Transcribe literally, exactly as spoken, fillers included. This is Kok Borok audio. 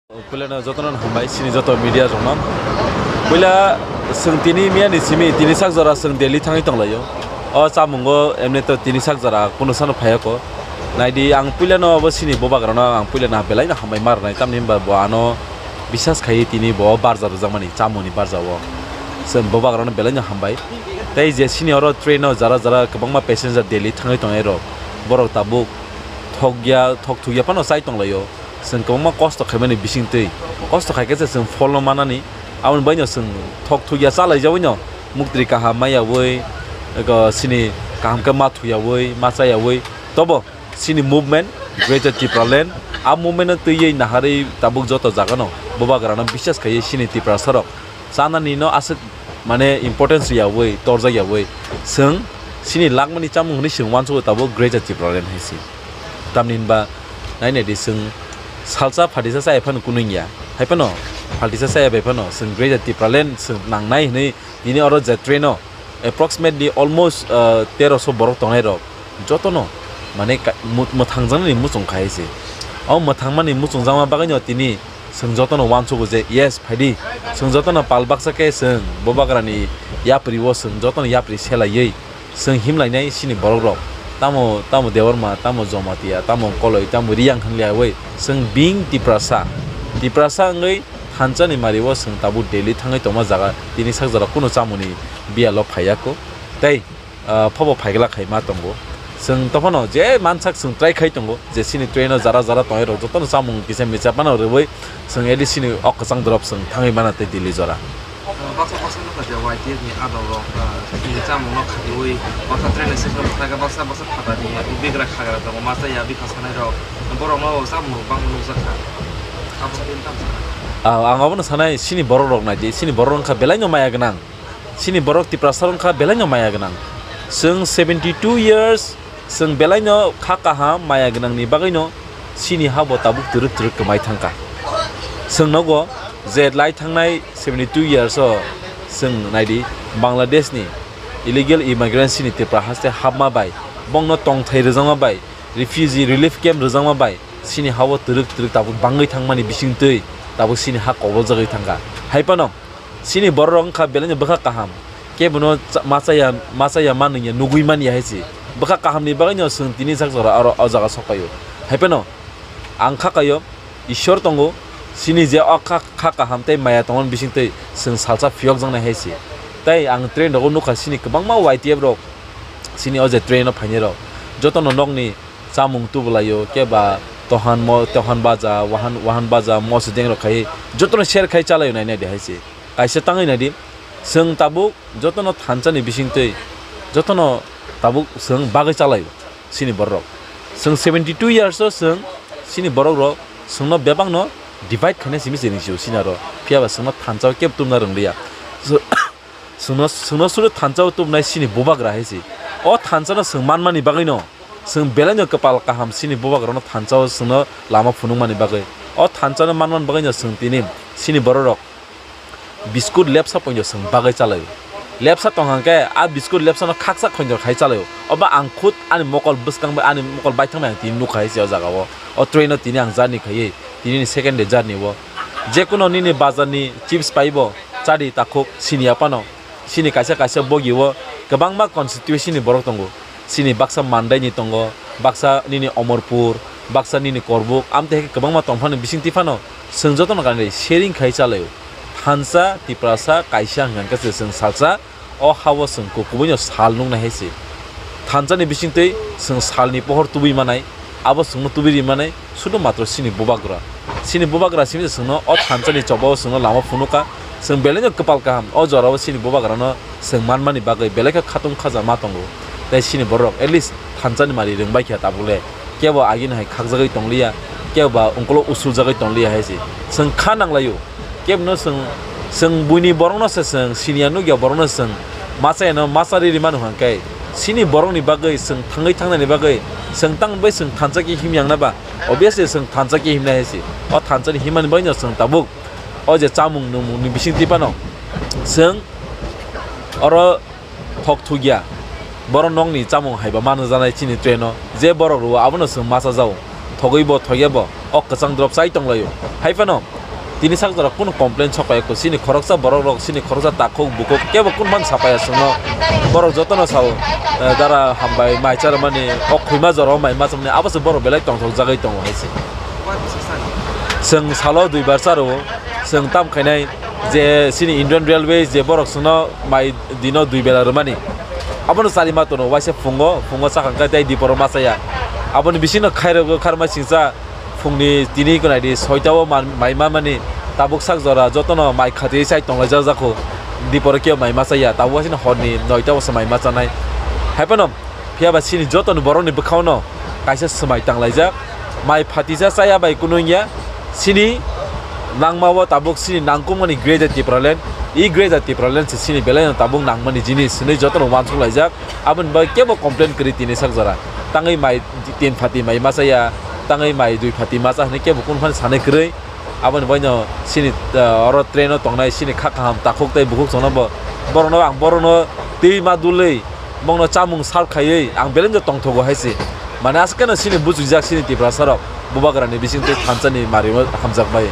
Puilano jotono hambai chini joto media rokno. Puila chwng tini miya ni simi tini sak jora chwng Delhi thangwi tonglaio. O chamungo emne to tini sak jora kuno sano phaiya ko. Naidi ang puilano abo chini bubagrano ang puilano belaino hambai ma rwnai tamni hwnba bo ano bisas khaiwi tini bo barja rwjakmani chamungni barja o. Chwng bubagrano belaino hambai. Tei je chini oro train o jara jara kwbangma passenger Delhi thangwi tongnai rok. Borok tabuk thokya thok thukya phano chai tonglaio. Chwng kwbangma kosto khaimani bisingtwi, kosto khaikhe se chwng pholno manani, aboni baino chwng thok thukya chalaijagwino muktri kaham maiyawi, ego chini kaham khe ma thuyawi, ma chayawi. Tobo chini movement, Greater Tipraland, a movement-no twiwi naharwi tabuk joto jagano bubagrano bisas khaiwi chini Tiprasarok chanani no aswk mane importance riyawi torjak yawi chwng chini lakmani chamung hwnwi chwng uansugo tabuk Greater Tipraland hai se. Tamni hwnba nai naidi chwng salsa phatisa chaya phano kunui ya, hai phano phatisa chaya bai phano chwng Greater Tipraland chwng nangnai hwnwi tini oro je train-o approximately almost, uh, teroso borok tongnai rok jotono mane ka-, mu-, mwthangjaknani muchung khai se. O mwthangmani muchungjakma bagwino tini chwng jotono uansugo je, yes, phaidi. Chwng jotono pal baksa khe chwng bubagrani yapri o chwng jotono yapri selaiwi chwng himlainai chini borok rok. Tamo, tamo Debbarma, tamo Jamatia, tamo Koloi, tamo Riyang hwnliyawi chwng being Tiprasa. Tiprasa wngwi thansa ni mari o chwng tabuk Delhi thangwi tongma jaga tini sak jora kuno chamungni biyalo phaiya ko. Tei ah, phobo phaigla khai ma tongo. Chwng tophano je mansak chwng try khai tongo je chini train o jara jara tongnai rok jotono chamung kisa micha phano rwui chwng at least chini o kwchang drop chwng thangwi mana tei Delhi jora. Baksa baksa nukha je Y T F ni adol rok, ah, chini chamung no khatiui baksa train station o thangkhe baksa baksa phatani bigra khagra tongo masa ya bikha sanai rok borok no chamung rok bangma nukjak kha. Abo tini tamo sana. Ah, ang abono sanai chini borok rok nai di, chini borok wngkha belai no maya gwnang. Chini borok Tiprasa wngkha belaino maya gwnang. Chwng seventy two years, chwng belaino kha kaham maya gwnangni bagwino chini ha bo tabuk twrwk twrwk kwmai thangkha. Chwng nogo je lai thangnai seventy two years o chwng naidi Bangladesh ni illegal immigrants chini Tipra haste hapma bai, bongno tongthai rwjakma bai, refugee relief camp rwjakma bai chini ha o twrwk twrwk tabuk bangwi thangmani bisingtwi tabuk chini ha koboljagwi thangkha. Hai phano, chini borok rok wngkha belaino bwkha kaham, kebono cha-, ma chaya, ma chaya ma nungya nugui manya hai se. Bwkha kaham ni bagwi no chwng tini sak jora aro o jaga sok paio. Hai phano ang kha kaio, Ishwar tongo, chini je o kha, kha kaham tei maya tongmani bisingtwi chwng salsa phiyok jaknai hai se. Tei ang train rogo nukha chini kwbangma Y T F rok, chini o je train o phainai rok, jotono nokni chamung tubulaio, keba tohan mo-, tohan baja, wahan, wahan baja, mosodeng rok khai, jotono share khai chalaio nai nai de hai se. Kaisa tangwi nai di, chwng tabuk jotono thansa ni bisingtwi, jotono tabuk chwng bagwi chalaio chini borok rok. Chwng seventy two years o chwng chini borok rok chwngno bebak no divide khaina simi chini sio chini aro. Phiya ba chwngno thansa o kebo tubuna rwng liya. So, Chwngno, chwngno suri thansa o tubunai chini bubagra hai se. O thansa no chwng manmani bagwi no, chwng belai no kwpal kaham chini bubagra no thansa o chwngno lama phunukmani bagwi. O thansa no manmani bagwi no chwng tini chini borok rok biskut lepsa poino chwng bagwi chalai. Lepsa tong hang khe a biskut lepsa no khaksa khonjor khai chalai. Oba ang khud ani mokol bwskang bai ani mokol baithang bai ang tini nukha hai se o jaga o. O train no tini ang journey khaiwi tini ni second day journey o. Jekuno nini bazar ni chips paibo chadi takhuk sini aphano. Chini kaisa kaisa bogi o kwbangma constituency ni borok tongo. Chini baksa Mandai ni tongo, baksa nini Omorpur, baksa nini Korbuk, amtwi hai khe kwbangma tongphano bisingtwi phano chwng jotono kanwi sharing khai chalaio. Thansa, Tiprasa, kaisa hwnkha khe se chwng salsa, o ha-o chwng ku-, kubui no sal nuknai hai se. Thansa ni bisingtwi chwng salni pohor tubui manai, abo chwngno tubui ri manai, sudo matro chini bubagra. Chini bubagra simi se chwngno o thansa ni choba o chwngno lama phunukha. Chwng belai no kwpal kaham, o jora o chini bubagra no chwng manmani bagwi belai khe khatung khaja ma tongo. Tei chini borok at least thansa ni mari rwng bai kha tabuk le. Kebo agini hai khakjagwi tong liya, kebo ba ungkulo usuljagwi tong liya hai se. Chwng kha nang laio. Kebno chwng, chwng buini borokno se chwng siniya nukya borokno chwng machayano macha riri manu hwnkhe chini borokni bagwi chwng thangwi thangnani bagwi chwng tang bai chwng thansa khe himyang na ba? Obviously chwng thansa khe himnai hai se. O thansani himani bagwino chwng tabuk o je chamung nungmungni bisingtwi phano chwng oro thok thukya. Borok nokni chamung haiba manwjaknai chini traino. Je borok rwo abono chwng machajao. Thogwi bo thokya bo o kwchang drop chai tonglaio. Hai phano Tini sak jora kunu complain sok pai ya kho, chini khoroksa borok rok, chini khoroksa takhuk bukhuk kebo kunu phano sa pai ya chwngno. Borok jotono sao, eh, dara hambai mai cha rwmani, o khwima jora o mai ma cha mani, abo se borok belai tongthok jagwi tongo hai se. Chwng salo dui bar cha rwo, chwng tam khainai je chini Indian Railway je borok chwngno mai dino dui bela rwmani. Abono chari ma tono, waisa phungo, phungo chakha khe tei diporo ma cha ya. Aboni bisingo khairok kharma singcha, phungni tini gwnai di soita o man-, mai ma mani tabuk sak jora jotono mai khati chai tonglaijak jakho, diporo kebo mai ma cha ya, tabuk waisino horni noita o se mai ma chanai. Hai phano, phiya ba chini jotono borokni bwkhao no kaisa swmai tanglaijak, mai phatisa chaya bai kunu wngya, chini nangma o tabuk chini nangkukmani Greater Tipraland, i Greater Tipraland se chini belai no tabuk nangmani jinis hinwi jotono uansuk laijak. Aboni bagwi kebo complain kwrwi tini sak jora. Tangwi mai tin phati mai ma cha ya, tangwi mai dui phati ma cha hinwi kebo kunu phano sanai kwrwi. Aboni bagwino chini, ah, oro train o tongnai chini kha kaham takhuk tei bukhuk chwngno bo, borokno ang borokno twi ma dulwi, bongno chamung serve khaiwi ang belai no tongthogo hai se. Mane aswk kheno chini bujijak chini Tiprasa rok bubagrani bisingtwi thansa ni mari o hamjak bai.